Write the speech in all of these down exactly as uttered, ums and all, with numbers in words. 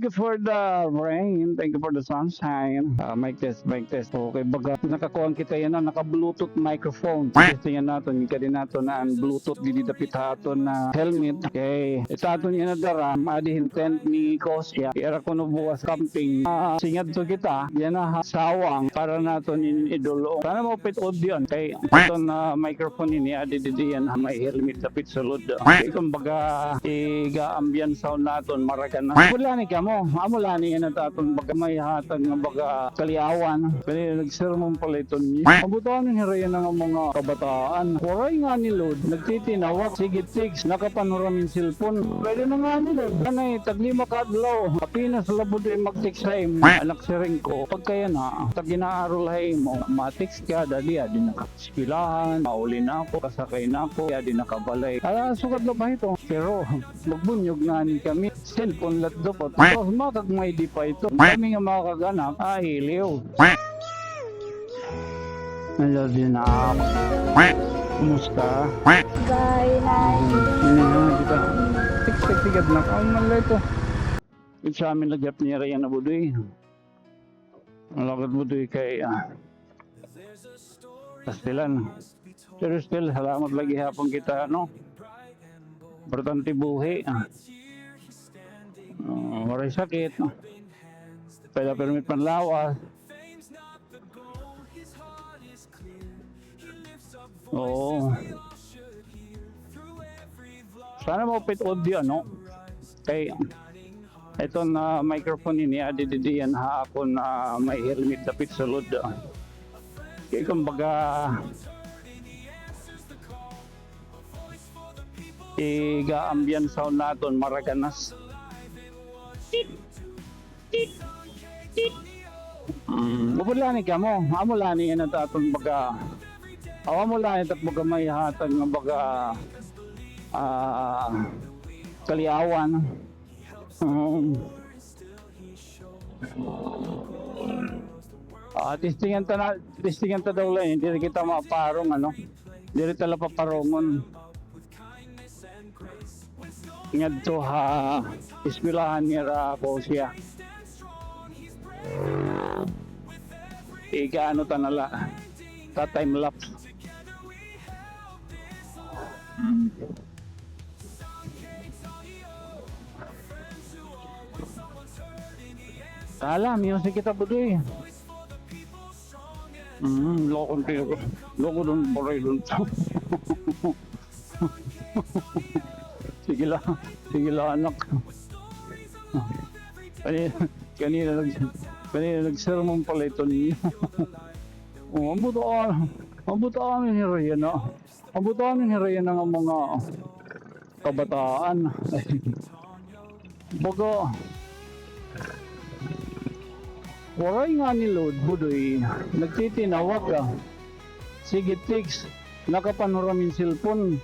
Thank you for the rain. Thank you for the sunshine. Ah, mic test, mic test. Okay, baga nakakuan kita yana, naka-Bluetooth microphone. Testingan naton, kadi naton an Bluetooth didi dapit ha aton nga helmet. Okay, ita aton yana dara, adi hin tent ni Kosya. Ira kuno buwas camping. Ah, singadto kita yana ha sawang para naton in-idol. Sana maupay it audio, kay aton nga microphone ini, adi didi yana ha may helmet dapit sulod. Kay kumbaga, iga-ambient sound naton, maraganas. Maupay la ini kamo, amo la ini yana it aton baga may hatag nga baga kaliawan. Kani nagsermon pala iton. Mabuto ano hira yana nga mga kabataan. Waray ngani load, nagtitinawag, sige text, nakapanhuram hin cellphone. Pwede na ngani load. Anay, taglima ka adlaw, apenas la budoy mag-text ha imo. Anak, siring ko, pagkayana, tag-inaaral ha imo, ma-text ka, dadi, adi na ka eskwelahan, mauli na ako, kasakay na ako, adi na ka balay. Ala, sugad la ba ito? Pero magbunyog ngani kami. Cellphone la it dapot. Tapos makagmaydi pa ito. Kami nga mga kag-anak, ah, iliw. I love you, nak. Kumusta? Bye, Nay. Ini na kita. Tik, tik, tik, nak. Ang malay ko. Examen la gihap nira yana, budoy. Ang lagat, budoy, kay, ah, pastilan. Pero still, salamat la gihapon kita, no? Importante buhi, ah. Ah, waray sakit. Pwede pirmi panlawas. Oo. Sana maupay it audio, no? Kay iton nga microphone ini, adi didi yana ha akon, ah, may helmet dapit sulod, ah. Kay kumbaga, iga-ambient sound naton, maraganas. Mm, upod la ini kamo, amo la ini yana it aton baga, aw, amo la ini it baga may hatag nga baga, ah, kaliawan. Um, ah, testingan ta na, testingan ta daw la ini, diri kita maparong, ano, diri ta la paparongon. Ngadto ha eskwelahan nira Kosya. Iga-ano ta na la, ta time lapse. Hmm. Hala, music kita, budoy. Mm, loko, loko dun, baray dun. Sige la, sige la, anak. Kanina, kanina nag-, kanina nagsermon pala ito niya. Oh, ang butaan, ang butaan ni Ryan, ah. Ang butaan ni Ryan nga mga kabataan. Baga, waray ngani load, budoy. Nagtitinawag ka. Sige, text. Nakapanhuram hin cellphone.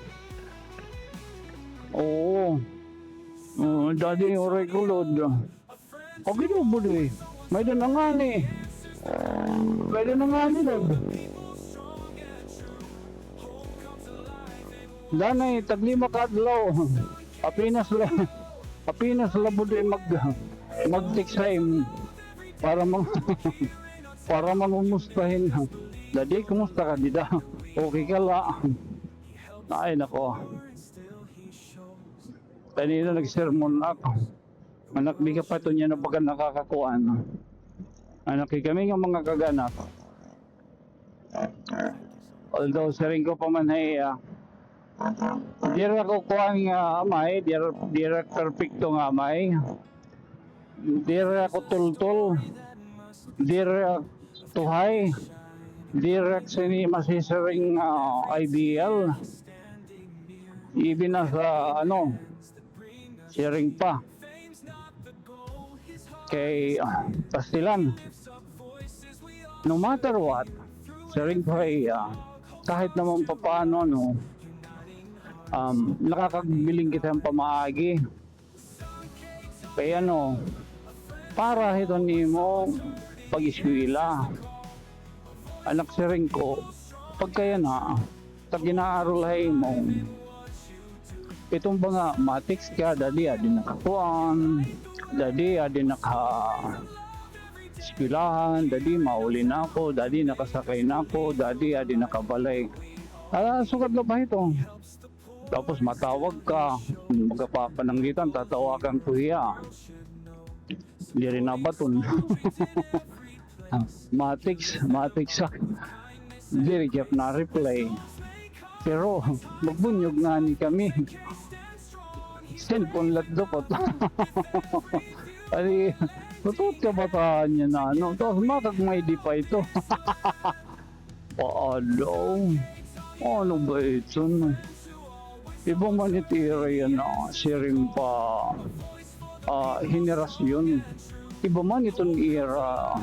Oo. Oo, dadi, waray ko load. Okay daw, budoy. May-ada na ngani. May-ada na ngani, Dad. Danay, taglima ka adlaw. Apenas la, apenas la, budoy, mag-, mag-text ha imo para mang-, para mangumusta hin. Dadi, kumusta ka dida? Okay ka la? Ay, nako. Kanina nagsermon ako. Anak, di ka pa ito niya na baga nakakakuan. Anak, kay kami nga mga kag-anak. Although, siring ko pa man ha iya, diri ako kuan nga amay, diri, diri perfecto nga amay. Diri ako tultol. Diri ako tuhay. Diri ako sini masisiring, ah, ideal. Even as, ah, ano, siring pa. Kay, ah, pastilan. No matter what, siring pa iya, kahit naman papaano, ano, um, nakakagbiling kita hin pamaagi. Kay ano, para hiton imo pag-eskwela. Anak, siring ko, pagkayana, tag-inaaral ha imo. Iton ba nga, ma-text ka, dadi, adi na ka kuan. Daddy, adi na ka eskwelahan, Daddy, mauli na ako, Daddy, nakasakay na ako, Daddy, adi na ka balay. Ah, sugad la ba ito? Tapos matawag ka, magapapananggitan, tatawagan ko hiya. Diri nabaton. Ma-text, ma-text sa. Diri gihap na-reply. Pero magbunyog ngani kami. Cellphone la dukot. Ay, totoo ka ba ta niya na ano? Tapos makagmay di pa ito. Paadaw. Ano ba ito, no? Iba man it ira yana, siring pa, ah, henerasyon. Iba man iton ira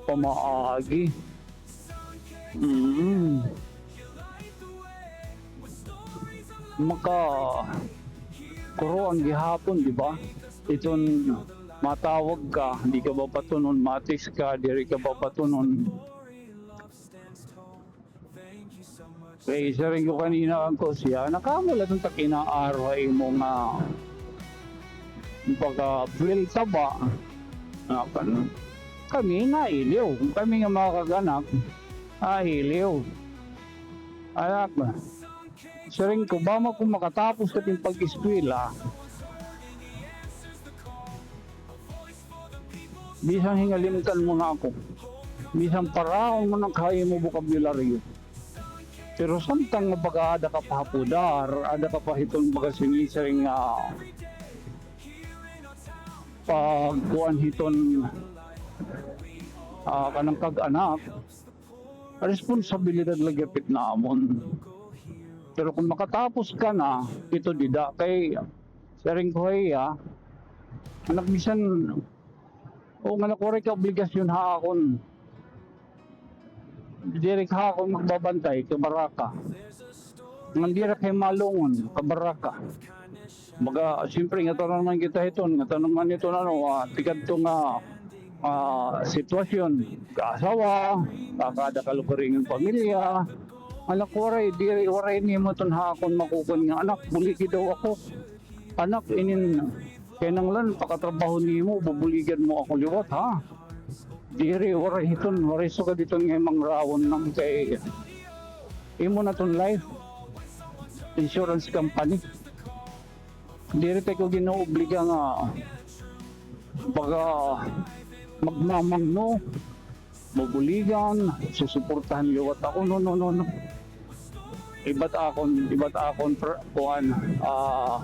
pamaagi. Mm. Makakuroan gihapon, di ba? Iton matawag ka, di ka babatonon, ma-text ka, diri ka babatonon. Kay siring ko kanina kan Kusya, nakamo la iton tak inaaro ha imo nga pagkabuwelta ba? Ah, kan-, kami nailiw. Kami nga mga kag-anak, nailiw. Anak, siring ko, ba man ko makatapos ka it im pag-eskwela, bisan hingalimtan mo na ako. Bisan paraon mo na ha imo bokabularyo. Pero samtang nga baga ada ka pa ha pudar, ada ka pa hiton baga sinisiring nga pagkuan hiton, ah, kanan kag-anak, responsibilidad la gihap it namon. Pero kon makatapos ka na, ito dida kay siring ko ha iya, anak, bisan, o, nga anak, waray ka obligasyon ha akon. Diri ka ha akon magbabantay, kabaraka. Ngan diri ka malungon, kabaraka. Baga, siyempre, ngatanan man kita hiton, ngatanan man hiton, ano, ah, tikadto nga, ah, sitwasyon. Kaasawa, kakada ka lugaringon pamilya. Anak, waray, diri, waray nimo iton ha akon makukuan nga, anak, buligi daw ako. Anak, inin kinahanglan pakatrabaho nimo, bubuligan mo ako liwat, ha? Diri, waray hiton, waray sugad hiton nga mangraon lang kay imo na iton life insurance company. Diri ta ikaw ginoobliga nga baga magmamangno, mabuligan, susuportahan liwat ako, no, no, no, no. Iba it akon, iba it akon pr-, kuan, ah,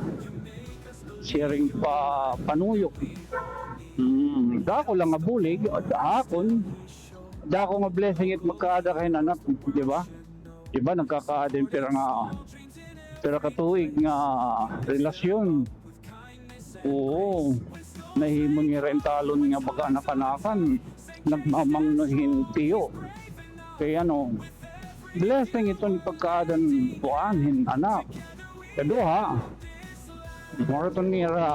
siring pa, panuyok. Hmm, dako la nga bulig, akon, dako nga blessing it magkaada ka hin anak, di ba? Di ba, nagkakaada hin pira nga, pira ka tuig nga relasyon. Oo, nahimo nira intalon nga baga anak-anakan, nagmamangno hin tiyo. Kay ano, blessing iton pagkaada hin kuan hin anak. Kaduha, mura iton nira,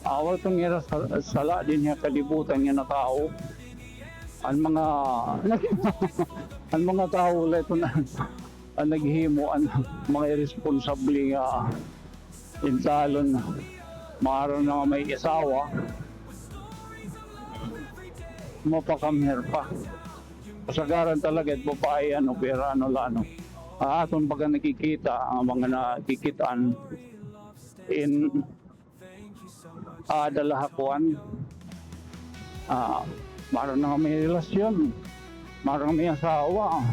ah, wara iton nira sa-, sala dinhi ha kalibutan nga natawo. An mga, an mga tawo la iton an naghimo an mga iresponsable nga intalon, maaram na nga may asawa, mapa-come here pa. Kasagaran talaga it babaye, ano, pero ano la, ano. Ah, aton baga nakikita, an mga nakikit-an in ah, dala ha kuan. Ah, maaram na nga may relasyon. Maaram na nga may asawa.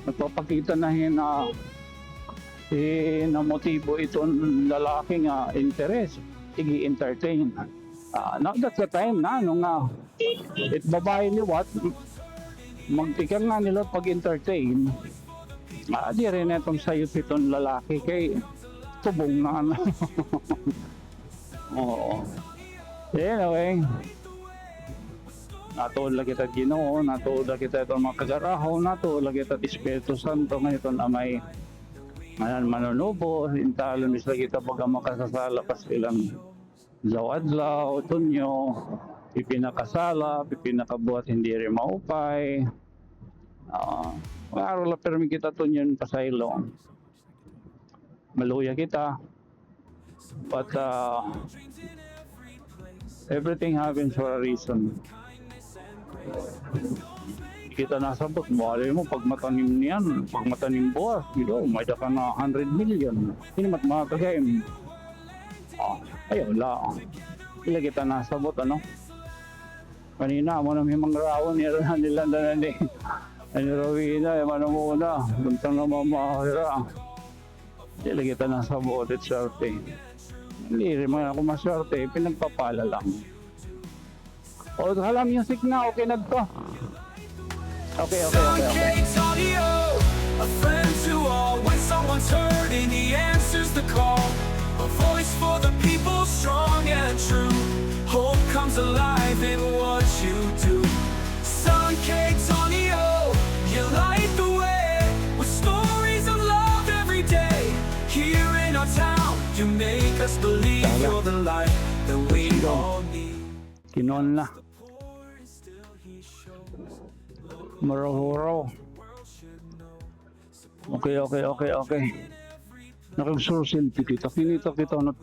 Nagpapakita na hin, ah, hin motibo iton lalaki nga interes. Ig-entertain. Ah, na, that's the time na, ano nga, it babaye liwat, magtikang ngani liwat pag-entertain. Ah, diri na iton sayop hiton lalaki kay tubong na, ano. Oo. Anyway, natuod la kita Ginoo, natuod la kita iton mga kagarahaw, natuod la kita Espiritu Santo, nga iton Amay. Nganan manunubos, intalon, bisan kita baga makasasala pa sa ilang adlaw-adlaw, tunyo, pipinakasala, pipinakabuhat hin diri maupay. Ah, mag-aro la pirmi kita tunyon pasaylo. Maluya kita. But, ah, Everything happens for a reason. Kita nasabot, malay mo, pagmatanim niyan, pagmatanim buwas, you know, may-ada ka na hundred million. Hini man it mga kagay. Ah, ayaw la. Diri kita nasabot, ano? Kanina, amo na may mga raon, nira na nila na ni, ni Rowena, yung ano muna, buntang na mamahira. Diri la kita nasabot it swerte. Diri man ako maswerte, pinagpapala lang. O, hala, music na, okay na to. Okay, okay, okay, okay. San K Tonio, a friend to all. When someone's hurting, he answers the call. A voice for the people, strong and true. Hope comes alive in what you do. San K Tonio, you light the way with stories of love every day. Here in our town, you make us believe you're the light that we all need. Kinuan na. Murahuraw. Okay, okay, okay, okay. Nakagsurosilpi kita. Kinita kita na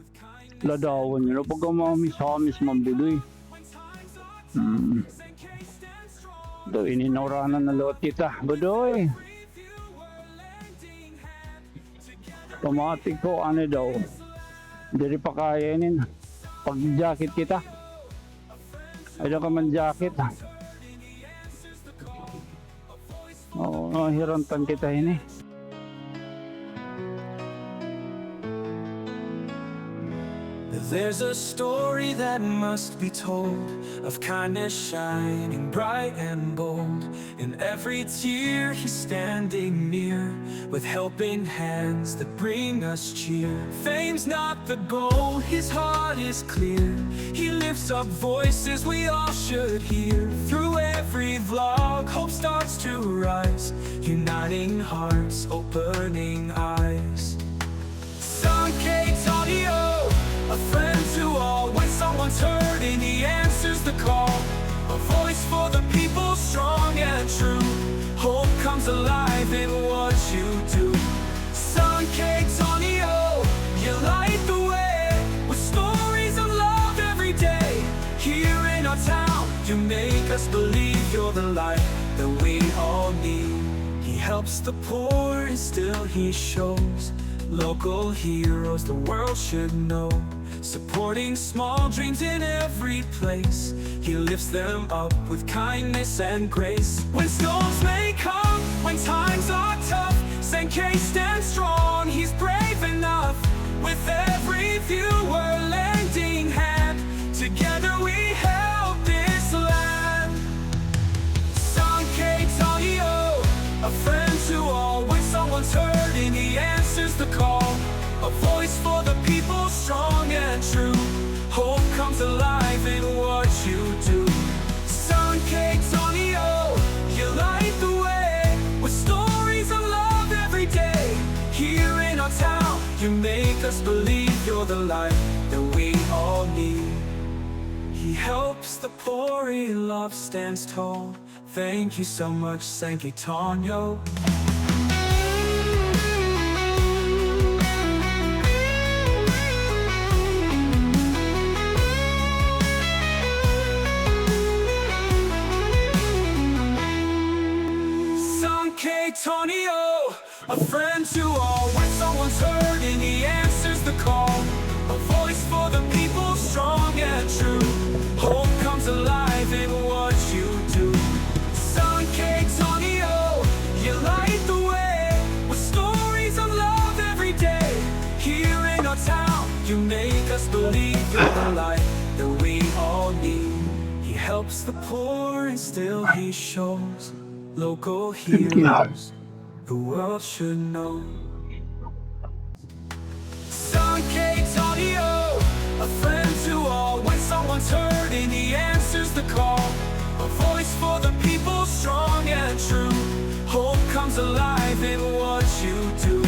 ladawan niyo. Pagka mamis-hamis man, Budoy. Hmm. Ito, ininuranan na liwat kita, Budoy. Pamati ko, ano daw. Diri pa kaya inin. Pag-jacket kita. Ay, daw ka man jacket. Oo, hirantan kita ini. There's a story that must be told of kindness shining bright and bold. In every tear, he's standing near, with helping hands that bring us cheer. Fame's not the goal, his heart is clear. He lifts up voices we all should hear. Through every vlog, hope starts to rise, uniting hearts, opening eyes. San K Tonio, a friend to all. When someone's hurting, he answers the call. A voice for the people, strong and true. Hope comes alive in what you do. San K Tonio, you light the way with stories of love every day. Here in our town, you make us believe you're the light that we all need. He helps the poor and still he shows local heroes the world should know. Supporting small dreams in every place, he lifts them up with kindness and grace. When storms may come, when times are tough, San K stands strong, he's brave enough. With every viewer lending hand, together we help this land. San K Tonio, a friend to all. When someone's hurting, he answers the call. A voice for the people, strong and true. Hope comes alive in what you do. San K Tonio, you light the way with stories of love every day. Here in our town, you make us believe you're the light that we all need. He helps the poor, he love stands tall. Thank you so much, San K Tonio. San K Tonio. A friend to all. When someone's hurting, he answers the call. A voice for the people, strong and true. Hope comes alive in what you do. San K Tonio, you light the way with stories of love every day. Here in our town, you make us believe you're the light that we all need. He helps the poor and still he shows local heroes the world should know. San K Tonio, a friend to all. When someone's hurting, he answers the call. A voice for the people, strong and true. Hope comes alive in what you do.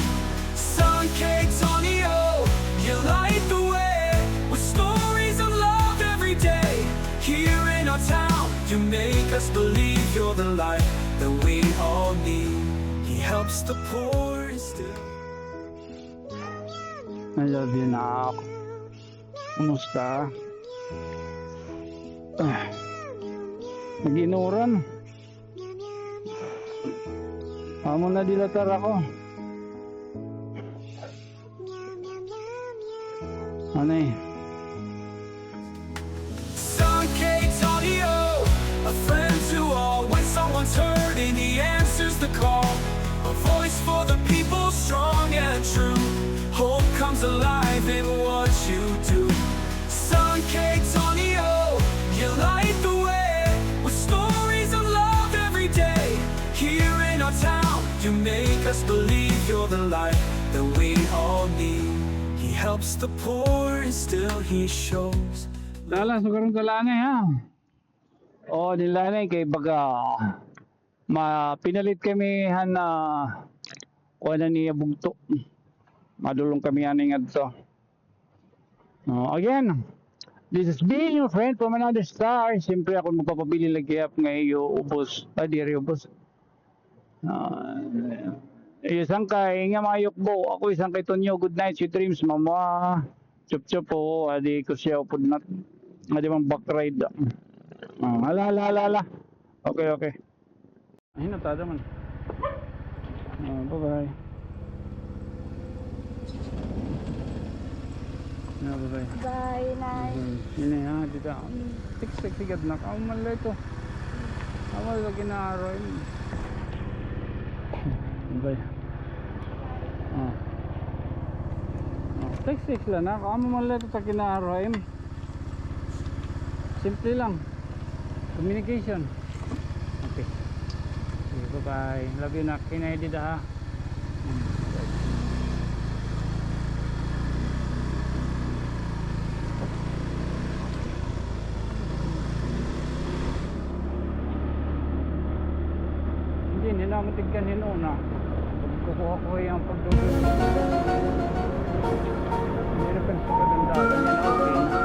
San K Tonio, you light the way with stories of love every day. Here in our town, you make us believe you're the light that we all need. He helps the poor and still. I love you, nak. Kumusta? Ah. Nag-inuran. Amo na dilatar ako. Ano eh? San K Tonio, a friend to all. When someone's hurting, he answers the call. A voice for the people, strong and true. Hope comes alive in what you do. San K Tonio, you light the way with stories of love every day. Here in our town, you make us believe you're the light that we all need. He helps the poor and still he shows. Dala, sugaron ka lanay, ha? O, dinhi lanay kay baga mapinalit kami han, ah, kuan na niya bugto. Madulong kami ani ngadto. Oh, again, this is being your friend from another star. Siyempre, ako magpapabilin lagi hap nga iyo ubos. Ah, diri ubos. Ah, iyo sangkay nga mga yukbo. Ako isang kay Tonyo. Good night, sweet dreams, mama. Chup chup, oo, adi ko siya upod nat. Adi mang back ride. Ah, hala, hala, hala, hala. Okay, okay. Hinatada man. Ah, bye-bye. Na, bye-bye. Bye, Nay. Mhm. Ini, ha, dida. Mm. Text, text, sigad na. Amo man la ito. Amo lagi na araw yun. Bye. Ah. Ah, text, text la na. Amo man la ito ta kinaaraw, em. Simple lang. Communication. Okay. Okay, bye-bye. Love you, nak. Hinay dida, ha. Hindi, hindi naman tigkan hinuna. Pagkukuha ko yung pagdudulog. Hindi na pagpagandaan.